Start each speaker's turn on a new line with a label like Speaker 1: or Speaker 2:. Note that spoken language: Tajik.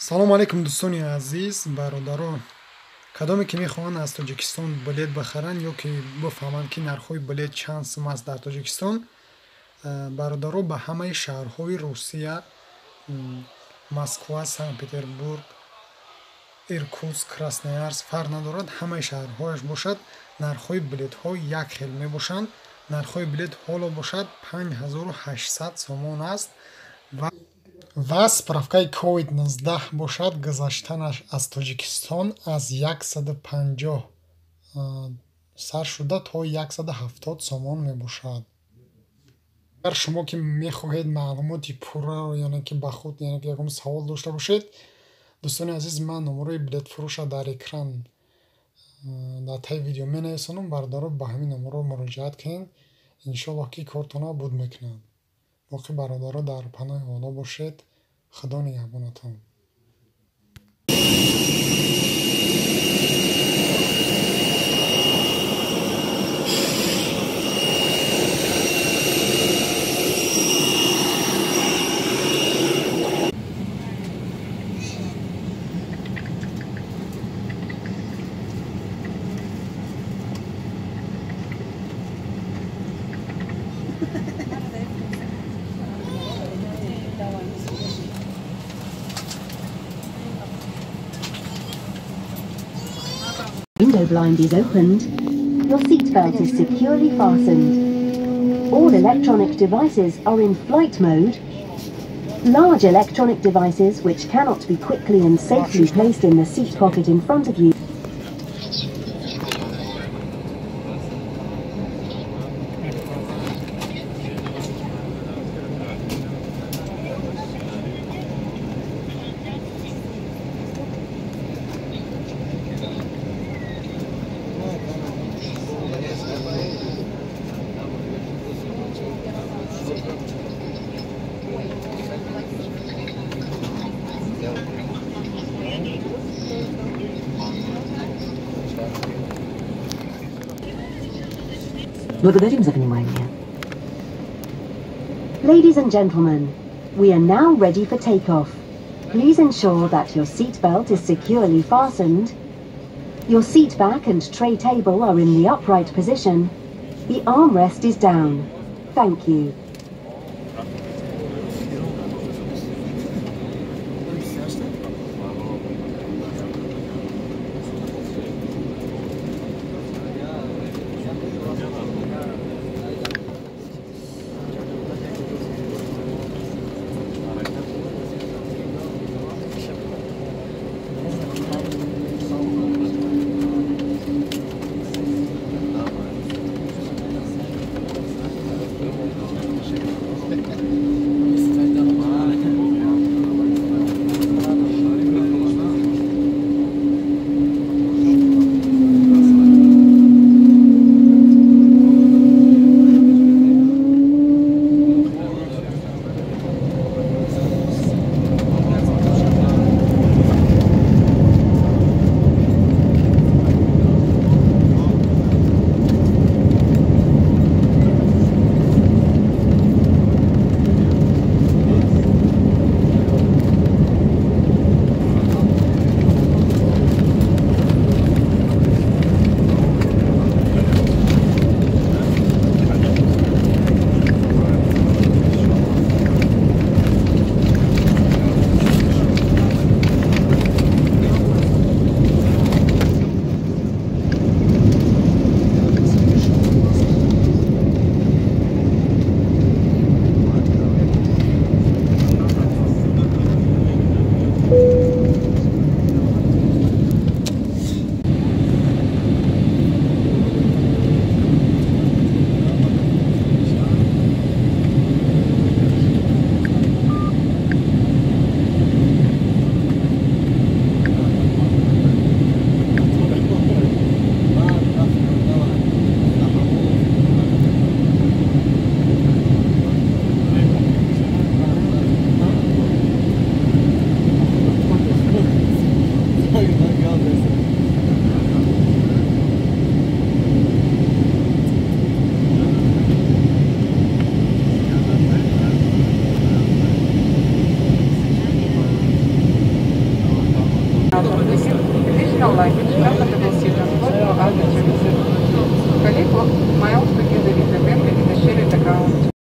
Speaker 1: Салом алейкум, дӯстони азиз, бародарон. Кадоме ки мехоҳанд аз Тоҷикистон билет бихаранд ё ки бифаҳманд, ки нархҳои билет чанд сум аст дар Тоҷикистон, бародаро, ба ҳамаи шаҳрҳои Русия, Москва, Санкт-Петербург, Иркутск, Красноярск, фарқ надорад, ҳамаи шаҳрҳояш бошад, нархҳои билетҳо як хел мебошанд. Нархҳои билет ҳоло бошад 5800 сомон аст ва справкаи COVID-19 бошад, гузаштанаш аз Тоҷикистон аз 150 сар шуда то 170 сомон мебошад. Агар шумо ки мехоҳед маълумоти пурраро, яъне ки ба худ, яъне ки ягон савол дошта бошед, дӯстони азиз, ман номерои билетфурӯша дар экран дар таи видео менависонам. Бародаро, ба ҳамин номерҳо муроҷиат кунед, иншоаллоҳ ки кортонро буд мекунанд. Боқӣ, бародаро, дар паноҳи Аллоҳ бошед. Худо нигаҳбонатон.
Speaker 2: Window blind is opened. Your seatbelt is securely fastened. All electronic devices are in flight mode. Large electronic devices which cannot be quickly and safely placed in the seat pocket in front of you. Благодарим за внимание. Ladies and gentlemen, we are now ready for takeoff. Please ensure that your seatbelt is securely fastened. Your seat back and tray table are in the upright position. The armrest is down. Thank you.
Speaker 3: Additional luggage comfortable seat transport for other services. Colleague miles together with the family in a shared account.